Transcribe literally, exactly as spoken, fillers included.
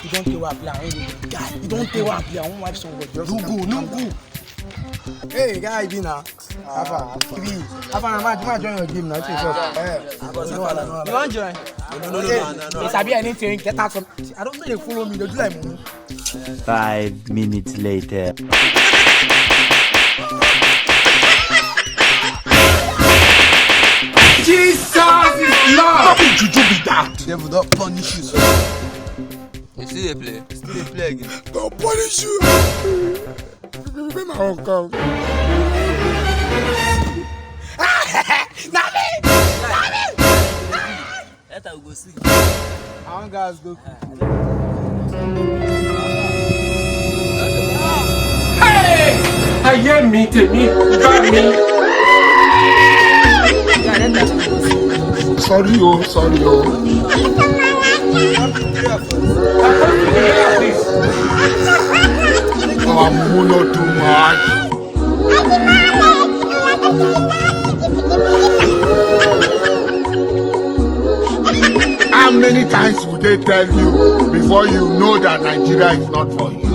You don tey wey I play, I wan go. Guy, you don tey wey I play, I wan wipe somebody. No go, no go. Hey, guy, be na. Alpha, three. Alpha, na man, man join your game now. Take up. Eh. You wan join? No, no, no, no, no, no. You sabi anything? Get out from. I don't know they follow me. They do like mumu. Five minutes later. Jesus is Lord! How did you do be that? Devil don punish you, sir. You see they play? Still dey play again. Go punish you. Make my own come. Na me! Na me! Later we go see. I wan gas go. Hey! Ayé mi, tèmi, bá mi. Sorry o, sorry o. Our mumu no too much. How many times would they tell you before you know that Nigeria is not for you?